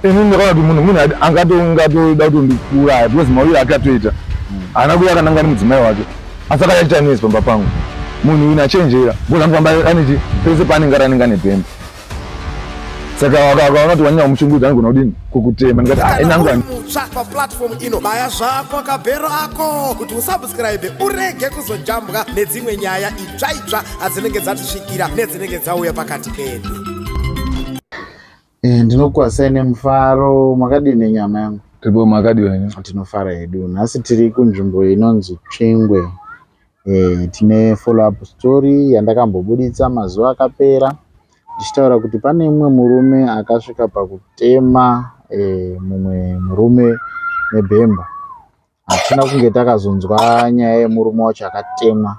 Ini ndakaona kuti munhu munhu angatoda kutondikuuraya because mauiro ake atoita haana kuuya akananga nemudzimai wake asi akauya achiita noise pamba pangu. Munhu uyu nachenjera because anofamba anechi pese paanenge ari anenge ane bhemba. Saka akaona kuti wanyanya kumushungurudza anogona kudini kukutema. Ndikati ah, ini Kana hangu uri mutsva paplatform ino, baya zvako kabhero ako kuti usubscribe urege kuzojambwa nedzimwe nyaya itsva itsva adzinenge dzatisvikira nedzinenge dzauya pakati pedu. Eh, ndinokukwazisai nemufaro. Makadini nenyama yangu? Tiripo, makadii henyu? Tinofara hedu. Nhasi tiri kunzvimbo inonzi Tsvingwe. Eh, tine follow up story yandakambobuditsa mazuva akapera ndichitaura kuti pane mumwe murume akasvika pakutema eh, mumwe murume nebhemba. Hatina kunge takazonzwa nyaya yemurume wacho akatemwa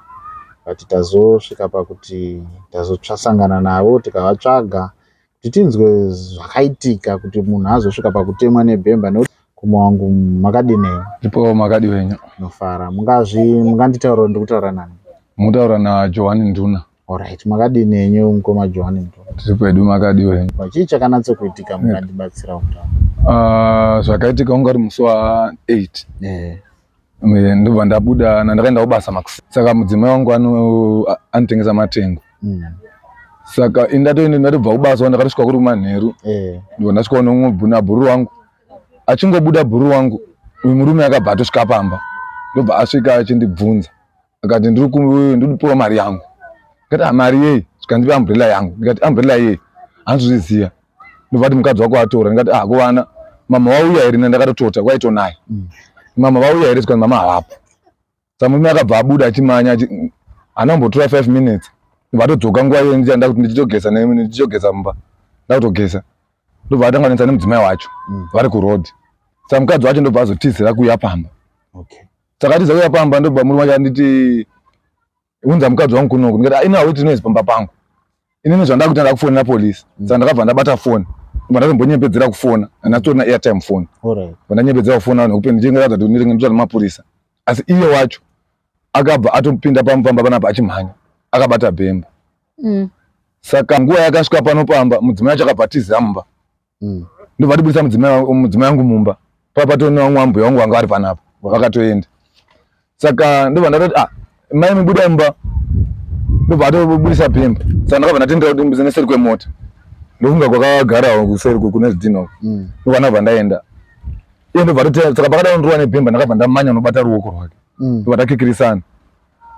but tazosvika pakuti tazotsvasangana navo tikavatsvaga kuti tinzwe zvakaitika kuti munhu azosvika pakutemwa nebhemba. Nekuti kuma wangu, makadini? Tiripo, makadii henyu? Nofara. Mungazvi munganditaurira ndiri kutaura nani? Mutaura naJohani Nduna. Alright, makadini henyu mukoma Johani Nduna? Tiripo hedu, makadii henyu? Chii chakanatsokuitika, mungandibatsira kutaura? Ah, zvakaitika unga uri musi wa8. Ndobva ndabuda ndakaenda kubasa makuseni. Saka mudzimai wangu anotengesa matengo. Saka ini ndatoenda ndatobva kubasa, ndakatosvika kuri kumanheru. Ndobva ndasvika nomumwe nabhururu wangu. Achingobuda bhururu wangu, uyu murume akabva atosvika pamba. Ndobva asvika achindibvunza. Akati ndiri kupiwa mari yangu. Ndikati ah, mari yei? Zvikandipa umbrella yangu. Ndikati umbrella yei? Handizviziva. Ndobva ati mukadzi wako atora. Ndikati ah, kuvana mama vauya here? Ndakatotota kwaitonaya. Mama vauya here? Zvikanzi mama havapo. Saka murume akabva abuda achimanya haana kumbotora 5 minutes. Ndobva atodzoka nguva iyoyo ndichida kuti ndichitogeza ndichitogeza mumba. Ndakutogeza. Ndobva atanga kunetsa nemudzimai wacho vari kuroad. Saka mukadzi wacho ndobva azotizira kuuya pamba. Saka atiza kuuya pamba, ndobva murume wacho anditi unza mukadzi wangu kunoku. Ndikati ah, ini hauiti noise pamba pangu. Inini zvandakuita ndakufonera polisi. Saka ndakabva ndabata foni. Ndobva ndatombonyepedzera kufona. Handina airtime phone. Ndobva ndanyepedzera kufona nekuti ndichinge kuti ndinenge nditori nemapurisa. Asi iye wacho akabva atopinda pamba panapa achimhanya akabata bhemba. Saka nguva yakasvika pano pamba, mudzimai wacho akabva atizira mumba. Ndobva atibudisa mudzimai wangu mumba. Papatone vamwe ambuya vangu vanga vari panapa vakatoenda. Saka ndobva ndatoti ah, mai mubuda mumba. Ndobva atobudisa bhemba. Saka ndakabva ndatendera kuti mbuze neseri kwemota. Ndokunga kwakagara kuseri kune zvidhina uko. Ndobva ndabva ndaenda. Iye ndobva atotera. Saka pakada kundirova nebhemba, ndakabva ndamanya nobata ruoko rwake. Ndobva takikirisana.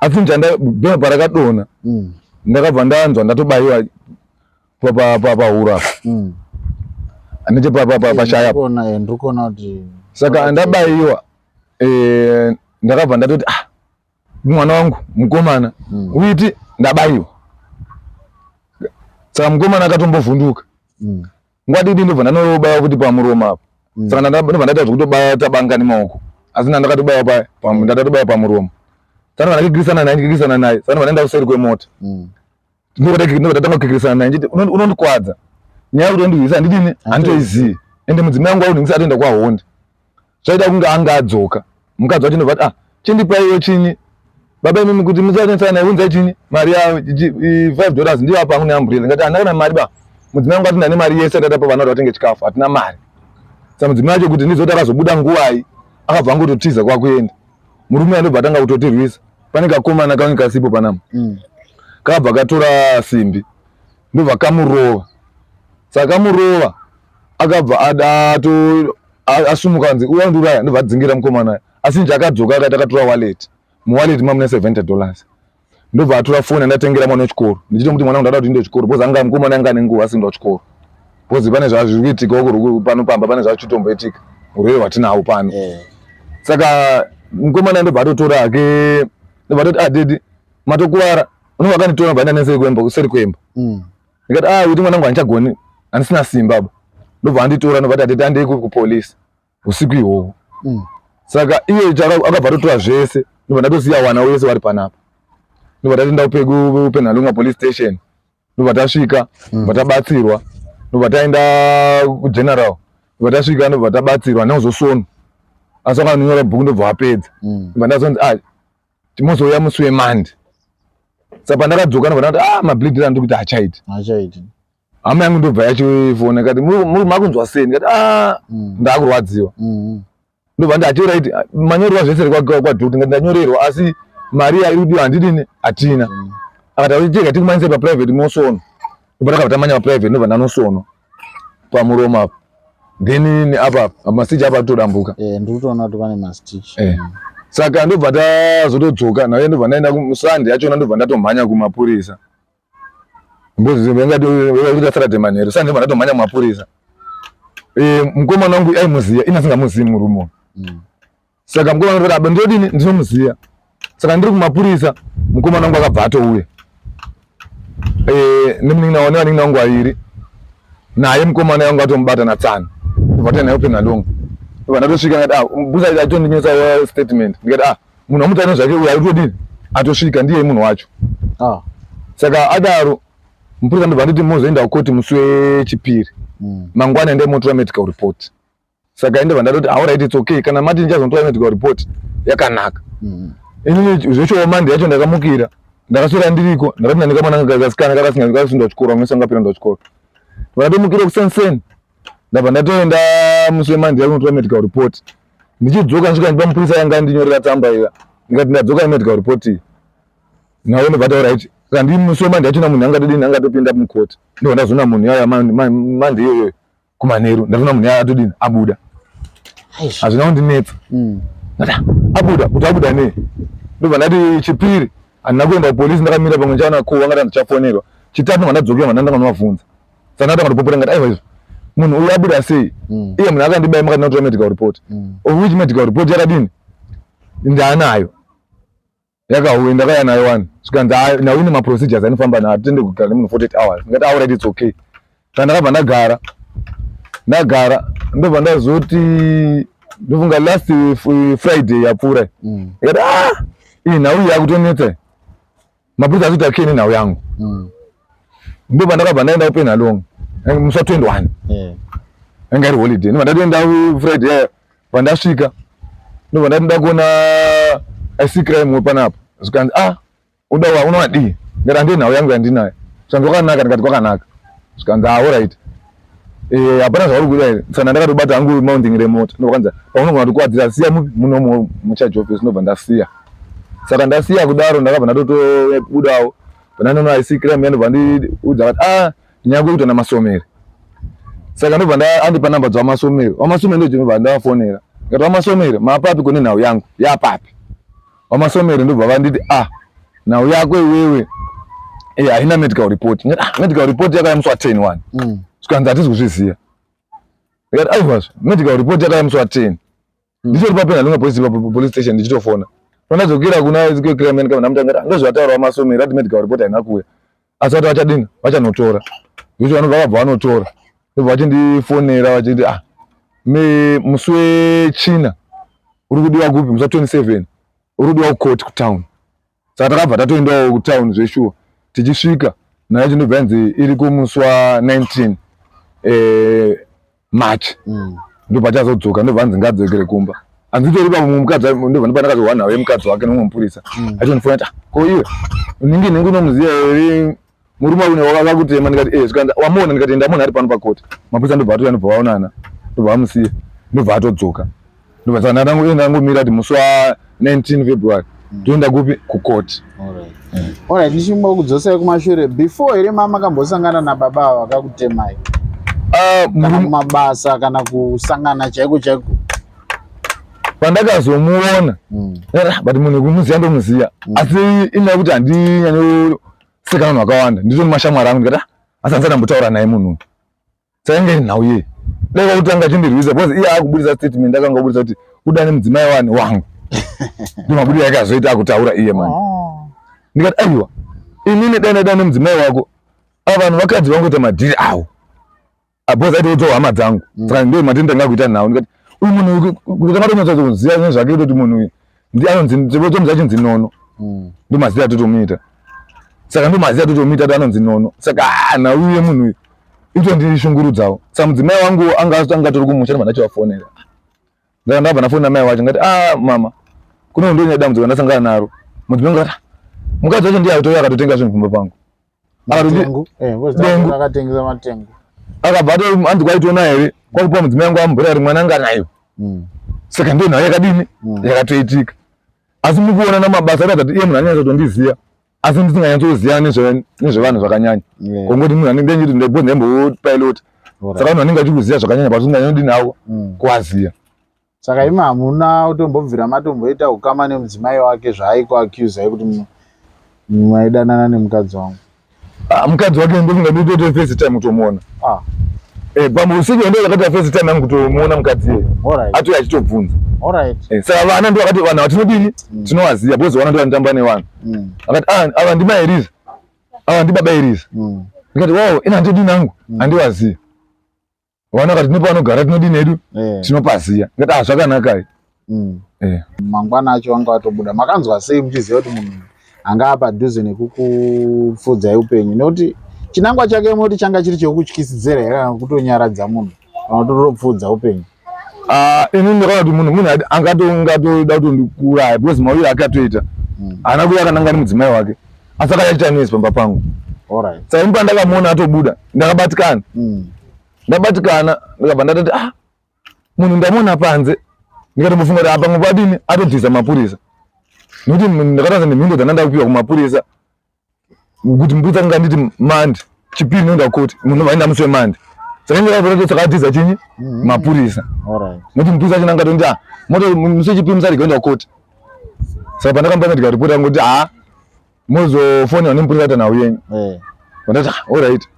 Asi njanda bhemba parakadonha, ndakabva ndanzwa ndatobayiwa pahuro apa. Neche pashaya. Ndiri eh, ndiri kuona kuti Saka ndabayiwa, ndakabva ndatoti ah, mwana wangu mukomana uiti ndabayiwa. Saka mukomana akatombovhunduka. Nguva didi ndobva ndanobaya kuti pamuromo apa. Saka ndobva ndaita zvekutobaya tabanga nemaoko, asi ndakatobaya paya ndatobaya pamuromo. Saka ndobva ndakikirisana naye, ndikikirisana naye. Saka ndobva ndaenda kuseri kwemota. Ndobva ndatanga kukikirisana naye ndichiti unondikwadza nyaya yekuti unondibvisa handidini, handitoizivi. Ende mudzimai wangu aunhingisa atoenda kwahonde. Zvaida kunge anga adzoka. Mukadzi wacho ndobva ati ah, chindipaiwo chinyi baba imimi kuti musanetsana naye, unzai chinyi mari ya $5 ndiyo apa hangu neumbrella. Ndikati handina kana mari ba. Mudzimai wangu ati ndane mari yese tatapa vana kuti vatenge chikafu, hatina mari. Saka mudzimai wacho kuti ndizoti akazobuda nguvai, akabva angototiza kwakuenda. Murume andobva atanga kutotirwisa. Pane kakomana kange kasipo panapa. Kabva katora simbi ndobva kamurova. Saka kamurova akabva ada asumuka anzi uya undiuraya, ndobva adzingira mukomana. Asi nje akadzoka akati akatora wallet. Muwallet mamune $70. Ndobva atora foni andatengera mwana wechikoro. Ndichitomuti mwana wangu ndada kuti ndiende kuchikoro because anga mukomana anga ane nguva asienda kuchikoro. Because pane zvazviri kuitika uko pano pamba, pane zvachitomboitika. Urwere hwatinahwo pano. Saka mukomana ndobva atotora hake, ndobva atoti ah, daddy matokuvara. Unobva akanditora ndobva aenda neseri kwemba, kuseri kwemba. Ndikati ah, kuti mwanangu handichagoni, handisina simba ba. Ndobva anditora ndobva ati andei kupolisi usiku ihwohwo. Saka iye akabva atotora zvese, ndobva ndatosiya wana wese vari panapa. Ndobva tatoenda kuPenhalonga police station. Ndobva tasvika, ndobva tabatsirwa. Ndobva taenda kugeneral. Ndobva tasvika, ndobva tabatsirwa nekuzosonwa. Asi vakanyora bhuku ndobva vapedza. Ndobva ndazonzi ah, timozouya musi weMande. Saka pandakadzoka ndobva ndati ah, mableediro andiri kuita hachaiti. Hachaiti. Hama yangu ndobva yachifona ikati muri makunzwa sei? Ndikati ah ndakurwadziwa. Ndobva ndati right, manyorerwa zvese here kwadhokta? Ndikati ndanyorerwa asi mari yairi kudiwa handidini hatina. Akati chega tikumanyise paprivate mosono. Ndobva ndakabva tamanya paprivate ndobva ndanosonwa pamuromo apa. Then apa mastitch apa atodambuka. Eh, ndiri kutoona kuti pane mastitch. Eh. Saka ndobva tazotodzoka naye ndobva ndaenda kuSunday yachona ndobva ndatomhanya kumapurisa. Mbozi Saturday manheru Sunday ndobva ndatomhanya kumapurisa. Eh, mukomana wangu aimuziya ini asingamuziyi murume. Saka mukomana wangu akati ndodini ndinomuziya. Saka ndiri kumapurisa mukomana wangu akabva atouya. Eh, nemunin'ina wangu nevanin'ina wangu vairi. Naye mukomana wangu atomubata natsana. Ndobva taenda naye kuPenhalonga. Ndobva ndatosvika ndikati ah mbusa atondinyosa statement. Ndikati ah munhu wamutaura nezvake uyu ari kutodini atosvika ndiye munhu wacho. Ah. Saka adaro mupurisa ndobva anditi mozoenda kukoti musi wechipiri. Mangwana endai motora medical report. Saka ndobva ndatoti alright it's okay kana mati ndichazonotora medical report yakanaka. Inini zveshuwa Monday yacho ndakamukira ndakaswera ndiriko ndakapinda nekamwana kasikana kakasingakasunda chikoro amwe sangapinda chikoro. Ndakatomukira kusenseni ndabva ndatoenda musi weMonday yakunotora medical report. Ndichidzoka ndisvika ndipa mupurisa yanga andinyorera tsamba iya ndikati ndadzoka nemedical report iyi. Nawe ndobva taura right saka ndi musi weMonday yachona munhu angatodini angatopinda mucourt. Ndobva ndazoona munhu yaya Monday iyoyo kumanheru ndatoona munhu yaya atodini abuda. Hazvina kundinetsa. Abuda kuti abuda nei? Ndobva ndati chipiri handina kuenda kupolisi ndakamira pamwe ndichaona ko vangati handichafonerwa. Chitatu ndobva ndadzokera ndanga ndanovabvunza. Saka ndatanga kutopopota ndikati aiwa izvo munhu uyu abuda sei? Iye munhu akandibaya makati ndinotora medical report. Of which medical report yakadini? Ndaanayo. Yakauya ndakauya nayo wani. Zvikanzi ah nhau ine maprocedures anofamba nayo hatitende kugara nemunhu 48 hours. Ndikati alright it's okay. Saka ndakabva ndagara. Ndagara ndobva ndazoti ndofunga last Friday yapfuura. Ndikati ah iyi nhau iyi yakutonetsa. Mapurisa ati takeni nhau yangu. Ndobva ndakabva ndaenda kuPenhalonga musi wa 21. Yanga iri holiday. Ndobva ndatoenda Friday yayo pandasvika ndobva ndati ndakuona IC crime panapa. Zvikanzi ah uda unowadii? Ndikati handei nhau yangu yandinayo. Zvikanzi kwakanaka ndikati kwakanaka. Zvikanzi ah alright. Eh hapana zvauri kuda here? Saka ndakatobata hangu mounting remota. Ndobva kwanzi paunogona kutikuwadzira siya muno mucharge office ndobva ndasiya. Saka ndasiya kudaro ndakabva ndatotobudawo. Pandanoona IC crime ndobva ndiudza kuti ah nyaya yekuita naMasomere. Saka ndobva andipa namba dzaVaMasomere. VaMasomere ndobva ndavafonera. Ndikati VaMasomere mapapi kune nhau yangu yapapi? VaMasomere ndobva vanditi ah nhau yako iwewe eh haina medical report. Ndikati ah medical report yakauya musi wa 10 wani. Zvikanzi hatisi kuzviziva. Ndikati aiwazve medical report yakauya musi wa 10. Nditori paPenhalonga police station ndichitofona. Pandadzokera kuna crime kama ndamutanga ndozvataura VaMasomere ati medical report haina kuuya. Asi vati vachadini vachanotora. Zvekuti vanobva vabva vanotora. Ndobva vachindifonera vachiti ah musi wechina uri kudiwa kupi musi wa 27 uri kudiwa kucourt kutown. Saka takabva tatoendawo kutown zveshuwa. Tichisvika nayo chinobva yanzi iri kumusi wa 19 March. Ndobva achazodzoka ndobva anzi ngaadzokere kumba. Hanzi itori ipapo mumwe mukadzi ndobva ndopandakazohwa nhau yemukadzi wake nemumwe mupurisa. Achondifona kuti ah ko iwe ningi ningi unomuziva here murume une wakakutema? Ndikati eh zvikanzi wamuona? Ndikati ndamuona ari pano pakoti. Mapurisa ndobva atouya ndobva vaonana ndobva vamusiya ndobva atodzoka. Ndobva saka ndangomira kuti musi wa 19 February toenda kupi kukoti. Alright, ndichimbokudzosai kumashure before here mama makambosangana nababa ava vakakutemai? Kana kumabasa kana kusangana chaiko chaiko? Pandakazomuona but munhu kumuziya ndomuziya asi inyaya yekuti handinyanyoseka vanhu vakawanda nditori mashamwari angu ndikati asi handisati ndambotaura naye munhu uyu. Saka inge iri nhau yei? Dai kwakutanga achindirwisa because iye akubudisa statement akanga kubudisa kuti kuda nemudzimai wani wangu. Ndio mabudiro ake azoita akutaura iye manje. Ndikati aiwa inini dai ndaida nemudzimai wako ava vanhu vakadzi vangoita madhiri avo. Because aitoudzawo hama dzangu. Saka ndio matenda ndanga kuita nhau ndikati uyu munhu kutanga tonyatsa kuziva nezvake kuti munhu uyu ndi anonzi tomuziva achinzi Nono. Ndio mazita atotomuita. Saka ndio mazita atotomuita kuti anonzi Nono. Saka nhau yemunhu uyu itondishungurudzawo. Saka mudzimai wangu anga anga atori kumusha ndobva ndachivafonera. Ndaka ndabva ndafonera mai wacho ndikati ah mama kune ndo nyaya dambudziko randasangana naro. Mudzimai wangu akati mukadzi wacho ndiye atouya akatotenga zvinhu kumba pangu. Matengu. Eh, Dengu. akatengesa matengu. Akabva ato hanzi kwaitoona here kwakupiwa mudzimai wangu amubhura ari mwana anga nayo. Saka ndiyo nhau yakadini yakatoitika. Asi mukuona namabasa aratidza kuti iye munhu anonyatsa kutondiziva asi ndisinganyatsoziva nezvevanhu zvakanyanya. Kungoti munhu anenge achiti ndaipo ndaimbopilot. Saka vanhu vanenge vachikuziva zvakanyanya but usinganyanyodi navo kuvaziva. Saka imi hamuna kutombobvira matomboita ukama nemudzimai wake zvaaikuaccusai kuti maidanana nemukadzi wangu? Ah, mukadzi wake ndofunga nditoto first time kutomuona. Ah. Eh, pamusiku ndo yakati first time yangu kutomuona mukadzi iye. Alright. Atouya achitobvunza. Alright. Eh, saka vana ndo vakati vanhu vatinodini tinovaziva because vana ndo vanotamba nevanhu. Akati ah, ava ndimai Eliza. Ava ndibaba Eliza. Ndikati wow, ina handidini hangu, handivazivi. Vana vakati nepavanogara tinodini hedu tinopaziya. Ndikati ah, zvakanakai. Mangwana acho vanga vatobuda. Makanzwa sei muchiziva kuti munhu anga apadhuze nekukupfuudzai upenyu? Nekuti chinangwa chake munoti changa chiri chekukutyisidzira here kana kutonyaradza munhu kana kutotopfuudza upenyu? Ah, ini ndakaona kuti munhu angatoda kutondiuraya because mauyiro ake atoita haana kuuya akananga nemudzimai wake asi akaita noise pamba pangu. Alright. Saka ini pandakamuona atobuda ndakabatikana. Ndabatikana ndikabva ndatoti ah, munhu ndamuona panze ndikatombofunga kuti apa padini atobvisa mapurisa nekuti ndakatarisa nemhindo dzandanga ndakupiwa kumapurisa kuti mupurisa anga anditi mandi chipiri noenda kukoti munhu vaenda musi wemandi saka ndakatora takatiza chinyi mapurisa. Alright. Nekuti mupurisa acho angatondi ah, moto musi wechipiri musarege kuenda kukoti. Saka pandakamba ndikaripota ngoti ah, mozofonera nemupurisa kuti nhau yenyu. Ndakati ah, alright.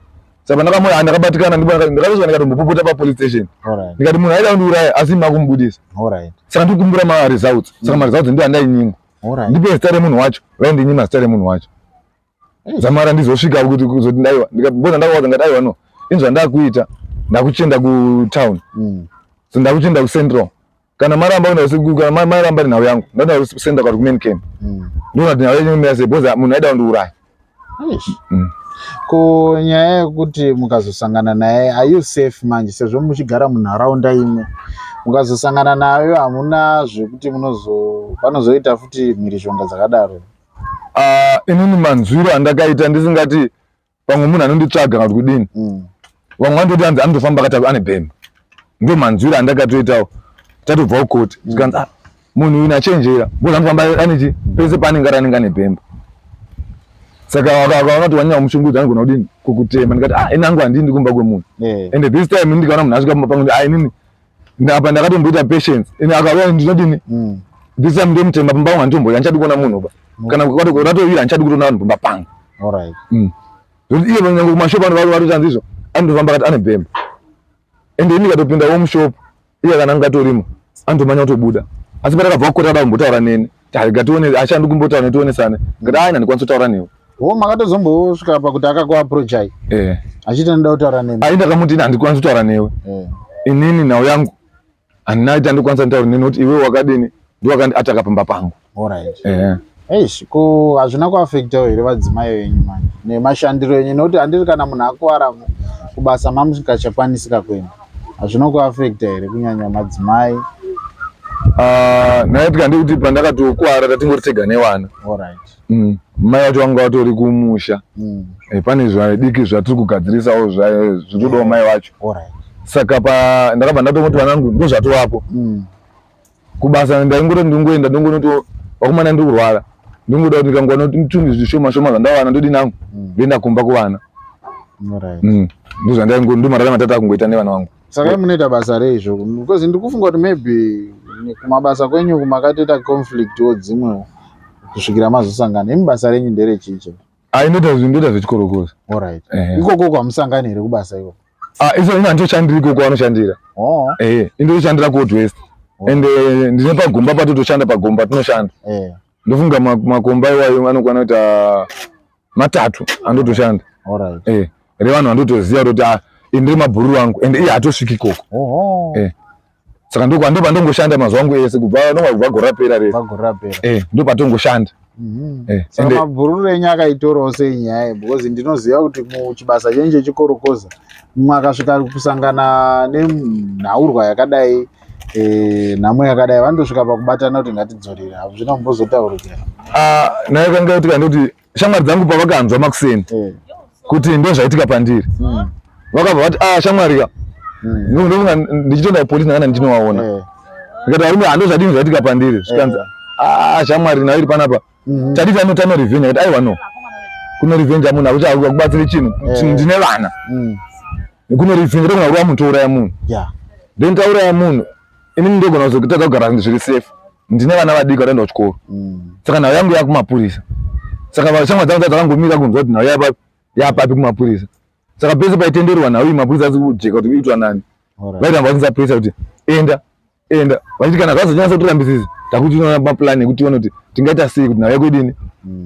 Saka pandakamuona ndakabatikana ndakatosvika ndikatombopopota pa police station. Alright. Ndikati munhu aida kundiuraya asi makumubudisa. Alright. Saka ndikukumbira ma results. Saka ma results ndiwo andainyimwa. Alright. Ndipe zita remunhu wacho, vaindinyima zita remunhu wacho. Zamara ndizosvika kuti kuzoti ndaiwa ndikabona ndakawadza ndikati aiwa no ini zvandakuita ndakuchienda kutown. So ndakuchienda kucentral. Kana maramba kuenda usiku kana maramba nenhau yangu ndaenda kucentral kana kumain camp. Ndoona kuti nhau yacho inomira sei because munhu aida kundiuraya. Ko nyaya yekuti mukazosangana naye are you safe manje sezvo muchigara munharaunda imwe mukazosangana nayo hamuna zvekuti panozoita futi mhirizhonga dzakadaro? Inini manzwiro andakaita ndisingati pamwe munhu anonditsvaga kana kuti kudini. Vamwe vanototi hanzi anotofamba akati ane bhemba. Ndo manzwiro andakatoitawo tatobva kukoti. Zvikanzi ah, munhu uyu nachenjera because anofamba ane chi pese paanenge ari anenge ane bhemba. Saka akaona kuti wanyanya kumushungurudza anogona kudini kukutema. Ndikati ah, ini hangu handiendi kumba kwemunhu. And this time ndikaona munhu asvika pamba pangu ah, inini apa ndakatomboita patience. Ini akauya ndinodini? This time ndomutema pamba pangu handitomboya handichadi kuona munhu ba. Kana ratowira handichadi kutoona vanhu pamba pangu. Alright. Zvekuti iye nyangwe kumashopu anhu vari kutanzi izvo anotofamba akati ane bhemba. Ende ini ndikatopindawo mushop iye kana anga atorimo anotomanya kutobuda. Asi patakabva kukota ada kumbotaura neni. Tarega tione achandi kumbotaura neni tionesane. Ndikati ah ini handikwanisi kutaura newe. Wo makatozombosvika pakuti akakuapproachai. Achiti anoda kutaura nemi. Ai ndakamuti ini handikwanisi kutaura newe. Inini nhau yangu handina kuti andikwanisa kutaura neni kuti iwe wakadini ndiwe wakandiataka pamba pangu. Alright. Eish, ko hazvina kuafectawo here vadzimai venyu manje nemashandiro enyu nekuti handiri kana munhu akuwara kubasa mamusingachakwanisika kuenda hazvina kuafecta here kunyanya madzimai? Nhaitika ndekuti pandakatokuwara tatingori tega nevana. Alright. Mai vacho vanga vatori kumusha. Pane zvidiki zvatiri kugadzirisawo zvinodawo mai vacho. Alright. Saka ndakabva ndatomoti vanangu ndozvatovapo. Kubasa ndaingoti ndingoenda ndongonoto vakomana ndiri kurwara. Ndingoda kuti ndikangowana tunhu zvishoma shoma zvandawana ndodini hangu ndoenda kumba kuvana. Alright. Ndozvandaingo ndomararama atata kungoita nevana vangu. Saka imi munoita basa rei izvo? Because ndikufunga kuti maybe kumabasa kwenyu makatoita conflict wo dzimwewo kusvikira mazosangana. Imi basa renyu nderechii chaizvo? Ah, ndoita zvechikorokoza. Alright. Ikoko kwamusangani here kubasa ikoko? Ah, iso ini handitoshandiri ikoko vanoshandira. Oh. Indotoshandira kuOld West. And ndine pagomba patotoshanda pagomba tinoshanda. Ndofunga makomba iwayo anokwana kuita matatu andotoshanda. Alright. Revanhu vandotoziva kuti ah, ini ndiri mabhururu angu and iye haatosviki ikoko. Saka ndopandongoshanda mazuva angu ese kubva nonga kubva gore rapera rese. Kubva gore rapera. Ndopatongoshanda. Saka mabhururu enyu akaitorawo sei nyaya iyi? Because ndinoziva kuti muchibasa chenyu chechikorokoza mumwe akasvika kusangana nenhaurwa yakadai nhamo yakadai vanotosvika pakubatana kuti ngatidzorere. Hazvina kumbozotaurika. Ah, naye kanga kuti kandoti shamwari dzangu pavakanzwa makuseni. Kuti ndo zvaitika pandiri. Vakabva vati ah shamwari ka. Ndofunga ndichitoenda kupolisi ndakana ndichinovaona. Ndikati varume hando zvadini zvaitika pandiri. Zvikanzi ah shamwari nayo iri panapa. Tadi tano tano revenge akati aiwa no. Kuno revenge munhu akuti akubatsire chinhu. Ndine vana. Kuno revenge ndogona kurova munhu touraya munhu. Then tauraya munhu inini ndogona kuzotadza kugara zviri safe. Ndine vana vadiki vanoenda kuchikoro. Saka nhau yangu yakumapurisa. Saka shamwari dzangu dzakangomira kunzwa kuti nhau yapapi kumapurisa. Saka pese paitenderwa nhau iyi mapurisa asi kujeka kuti itwa nani. Vairamba vachinza pressure kuti enda enda vachiti kana zvazonyatsa kutirambisisa takuti tinoona maplan ekuti tione kuti tingaita sei kuti nhau yako idini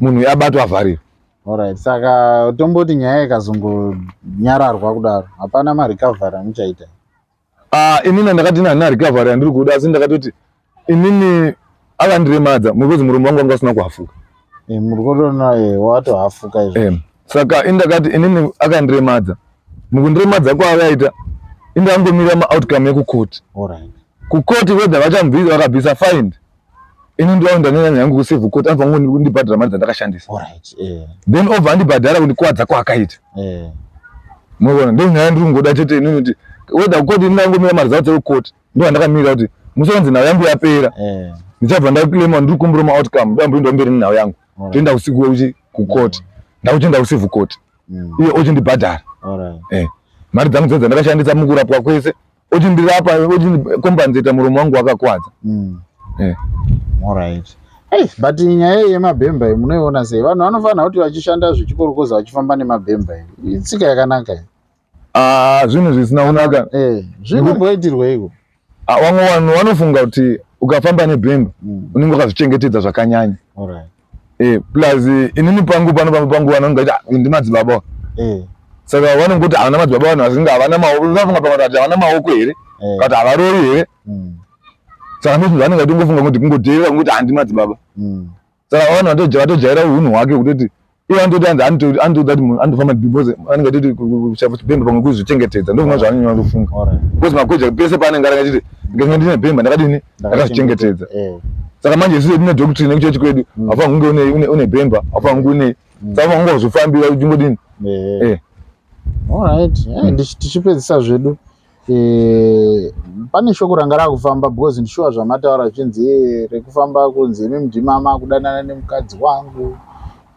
munhu abatwa avharirwe. Alright, saka tomboti nyaya ikazongonyararwa kudaro hapana marecovery amuchaita. Ah, inini ndakati handina recovery yandiri kuda asi ndakatoti inini akandiremadza because muromo wangu wanga usina kuhafuka. Muri kutoona watohafuka izvo. Saka ini ndakati inini akandiremadza. Mukundiremadza kwaakaita ini ndakangomira maoutcome ekukoti. Alright. Kukoti whether vachamubvisa vakabvisa fine. Ini ndoenda nenyaya yangu kucivil court anofanira kundibhadhara mari dzandakashandisa. Alright. Then obva andibhadhara kundikwadza kwaakaita. Munoona ndo nyaya ndiri kungoda chete inini kuti whether kukoti ini ndangomira mari dzavo dzekukoti ndo vandakamira kuti musi wanzi nhau yangu yapera. Ndichabva ndaclaima ndiri kukumbira maoutcome ndamboenda mberi nenhau yangu. Toenda usiku kukoti. Ndakuchienda kucivil court. Iye ochindibhadhara. Mari dzangu dzose dzandakashandisa mukurapwa kwese ochindirapa ochindicompensata muromo wangu wakakwadza. Alright. Hey, but nyaya yemabhemba iyi munoiona sei? Vanhu vanofanira kuti vachishanda zvichikorokoza vachifamba nemabhemba iyi. Itsika yakanaka iyi. Ah, zvinhu zvisina kunaka. Zvinomboitirweiko? Vamwe vanhu vanofunga kuti ukafamba nebhemba unenge wakazvichengetedza zvakanyanya. Alright. Plus inini pangu pano pangu vanonga kuti ndimadzibaba. Saka vanongoti havana madzibaba vanhu vasinga havana maoko, vanofunga pamwe kuti havana maoko here? Kana kuti havarori here? Saka ndozvinhu zvavanenge vachitongofunga kuti kungodheerera kungoti handi madzibaba. Saka vanhu vatojaira hunhu hwake kutoti iye anototi anzi anotoda kuti munhu anotofamba because anenge achiti bhemba pamwe kuzvichengetedza ndofunga zvaanonyanya kufunga. Because makoja pese paanenge ari achiti ndinge ndine bhemba ndakadini ndakazvichengetedza. Saka manje isusu tine doctrine yekuchechi kwedu haufaniri kunge une bhemba haufaniri kunge une saka unofanira kunge wazvifambira uchingodini. Alright. Tichipedzisa zvedu. Pane shoko ranga rakufamba because ndishuwa zvamataura zvichinzi rekufamba kunzi imi ndimama kudanana nemukadzi wangu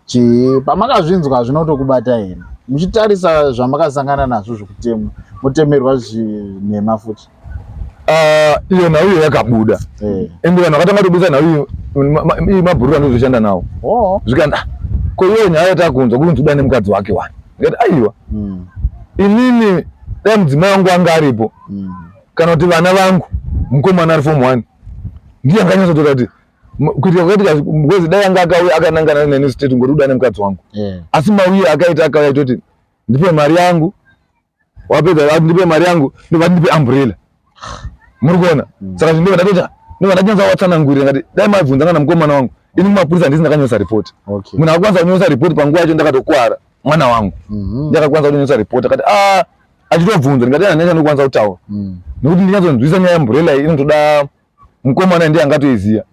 chii pamakazvinzwa zvinotokubata here muchitarisa zvamakasangana nazvo zvekutemwa motemerwa zvinhema futi? Iyo nhau iyo yakabuda ende vanhu vakatanga kutobudisa nhau iyo iyi mabhururu andozoshanda nawo. Zvikanzi ko iyoyo nyaya yatakunzwa kunzi uda nemukadzi wake wani. Ndikati aiwa. Inini dai mudzimai wangu anga aripo kana kuti vana vangu mukomana ari form 1 ndiye anganyatsotoita kuti kuitika kwakaitika because dai anga akauya akanangana neni state ngoti uda nemukadzi wangu. Asi mauye akaita akauya achitoti ndipe mari yangu wapedza ndipe mari yangu ndobva ndipe umbrella. Muri kuona? Saka ndobva ndatoti ndobva ndanyatsa watsanangurira ngati dai mabvunza kana mukomana wangu ini kumapurisa handisi ndakanyoresa report. Munhu akakwanisa kunyoresa report panguva yacho ndakatokwara mwana wangu. Ndakakwanisa kunyoresa report akati ah achitobvunza ndikati handina chandinokwanisa kutaura. Nekuti ndinyatsonzwisa nyaya yeumbrella iyi inotoda mukomana ndiye angatoiziya.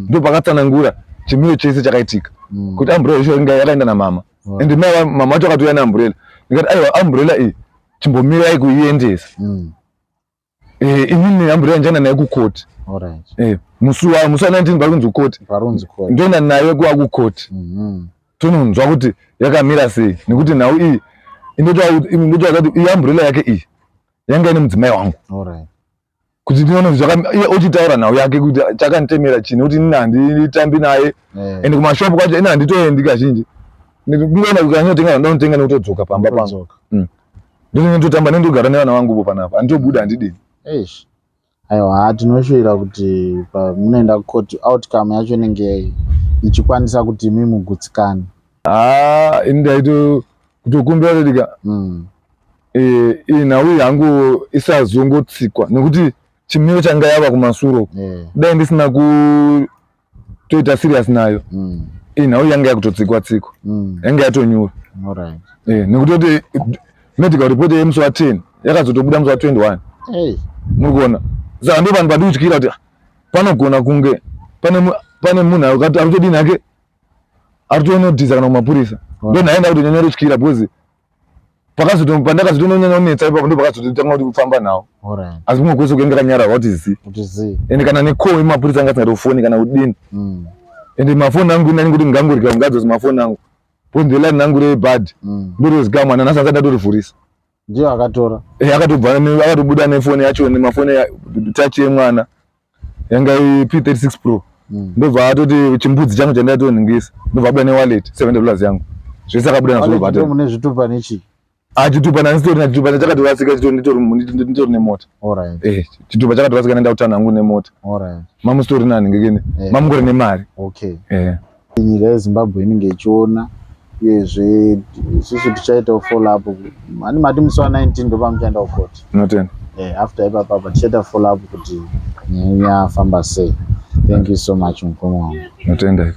Ndopakatsanangura chimiro chese chakaitika. Kuti umbrella yacho yakaenda namama. Ende mai mama vacho akatouya neumbrella. Ndikati aiwa umbrella iyi chimbomirai kuiendesa. Inini umbrella ndichaenda nayo kukoti. Musi wa 19 pari kunzi kukoti. Ndoenda nayo kukoti. Tononzwa kuti yakamira sei nekuti nhau iyi inototaura kuti iyi umbrella yake iyi yanga ine mudzimai wangu. Kuti tione iye ochitaura nhau yake kuti chakanditemera chii nekuti inini handitambi naye. Ende kumashopu kwacho ini handitoendi kazhinji. Kungoenda kukanyotenga zvandonotenga nekutodzoka pamba pangu. Ndinenge ndotamba nendogara nevana vangu panapa handitobuda handidini. Aiwa tinoshuvira kuti pamunoenda kukoti outcome yacho inenge ichikwanisa kuti imi mugutsikane. Ini ndaito kutokumbira kuti ka iyi nhau yangu isazongotsikwa nekuti chimiro changa yava kumasuro. Dai ndisina kutoita serious nayo. Iyi nhau yanga yakutotsikwa tsikwa. Yanga yatonyura. Nekutoti medical report yemusi wa 10 yakazotobuda musi wa 21. Muri kuona? Saka ndo vanhu vadi kutyira kuti panogona kunge pane munhu arikutodini hake arikutonodhiza kana kumapurisa. Ndo nhai ndakuti nyanya kutyira because Pakazoto pandakazotononyanya kunetsa ipapo ndo pakazototanga kuti kufamba nawo. Alright. Asi kumwe kwese kuenge kanyararwa kuti zii. Kuti zii. Ende kana necall yemapurisa anga asingatofoni kana kudini. Ende mafoni angu ini anenge kuti ngangorega ngadzosi mafoni angu. Because ndeline rangu rebad. Ndorozikamwa nanhasi asati ndatorivhurisa. Ndiyo akatora. Eh, akatobva akatobuda nefoni yacho nemafoni touch yemwana yanga i P36 Pro. Ndobva atoti chimbudzi changu chandatoningisa. Ndobva abuda newallet $70 yangu. Zvese akabuda nazvo Wallet ndobva ndo mune zvitupa nechii? Ah, chitupa nani sitori chitupa chakatorasika chitori nditori nemota. Alright. Eh, chitupa chakatorasika nenda kutana hangu nemota. Alright. Mamusitori nani ngekene. Mamungori nemari. Okay. Eh. Nyika yeZimbabwe inenge ichiona uyezve isusu tichaitawo follow up. Mani mati musi wa 19 ndopamuchaenda kucourt. Notenda. Eh, after ipapa apa tichaita follow up kuti nyaya yafamba sei. Thank you so much mukoma wangu. Notenda.